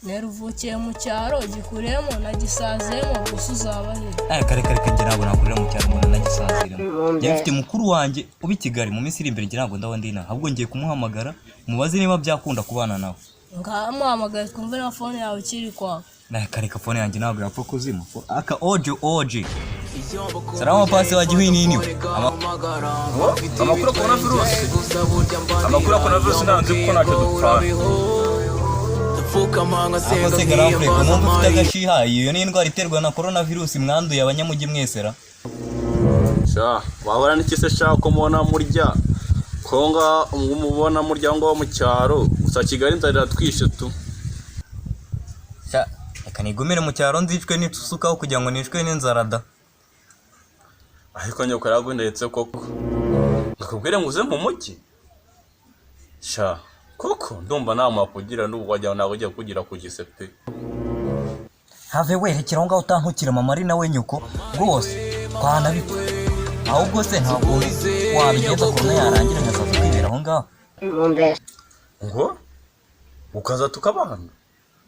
Nera uvukiye mu cyaro, gikuriyemo, nagisaziyemo, gusa uzaba he? Aya, kare kare, njye ntabwo nakurira mu cyaro ngo nagisaziremo. Njye mfite mukuru wanjye uba i Kigali. Mu minsi iri imbere njye ntabwo ndaba ndi inaha, ahubwo ngiye kumuhamagara mubaze niba byakunda kubana nawe. Ngamuhamagaye twumve na phone yawe ikiri kwaka. Nawe kareka, phone yanjye ntabwo yapfa kuzima. Aka oje oje, salama pasi wa gihwinini we. Amakuru ya corona virus, amakuru ya corona virus ntanzi kuko ntacyo dupfana. Ako se garamfure, ko numva ufite agashiha? Iyo ni indwara iterwa na corona virus mwanduye abanyamujyi mwese ra? Sha, wahora n'iki se sha, ko mubona murya konga, mubona murya ngo mu cyaro gusa, Kigali inzara iratwishe tu. Sha, reka nigumire mu cyaro nzicwe n'isukaho kugira ngo nicwe n'inzara da. Ariko nyoko yaraguhindutse koko, nakubwire ngo uze mu mujyi sha, koko ndumva nta kugira n'ubu wagira ntabwo ugiye kugira ku gise pe. Have werekera aho ngaho utantukira mama ari nawe nyoko rwose, twanabipfa. Ahubwo se ntabwo wabigenza corona yarangira nkazaza kwibera aho ngaho? Ngo ukaza tukabana,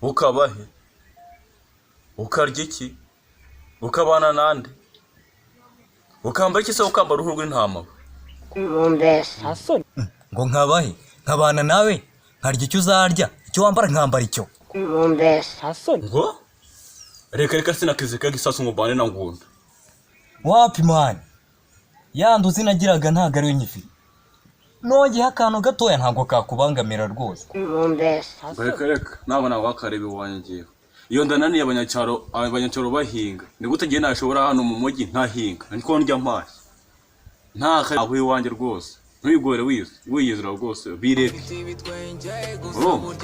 ukaba he, ukarya iki, ukabana nande, ukambara iki se, ukambara uruhu rw'intama? Ngo nkabahe, nkabana nawe, nkarya icyo uzarya, icyo wambara nkambara icyo. Ngo reka reka, sinakizika gisasu ngo mbane na ngunda. Wapi man, ya nduzi nagiraga ntabwo ariyo nyifite. Nongeyeho akantu gatoya ntabwo kakubangamira rwose. Reka reka, ntabwo ntabwo wakareba iwanjye ngewe. Iyo ndananiye abanyacyaro, abanyacyaro bahinga, ni gute ngewe nashobora hano mu mujyi ntahinga, niko ndya mpashya nta aho iwanjye rwose? Ntwigore wiyizira rwose, bireke, urumva?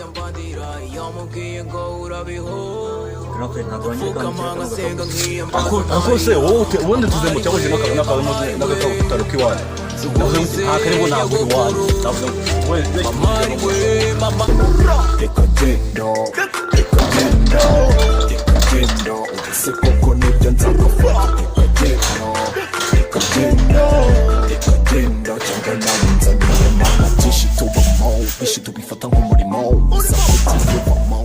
Ako se wowe ubundi tuze mu cyangwa n'akabutaro k'iwanyu, navuze ngo nta karibu, ntabwo iwanyu navuze ngo we. Reka genda, reka genda, reka genda. Ese koko nibyo nzagufata? Reka genda, reka genda, reka genda, cyangwa nawe nzaniye mama. Byinshi tubamo, byinshi tubifata nk'umurimo, gusa kutiyubamo.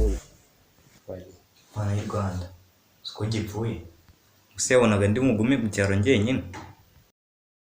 Mana y'u Rwanda, siko gipfuye gusa, yabonaga ndi mugume mu cyaro njyenyine.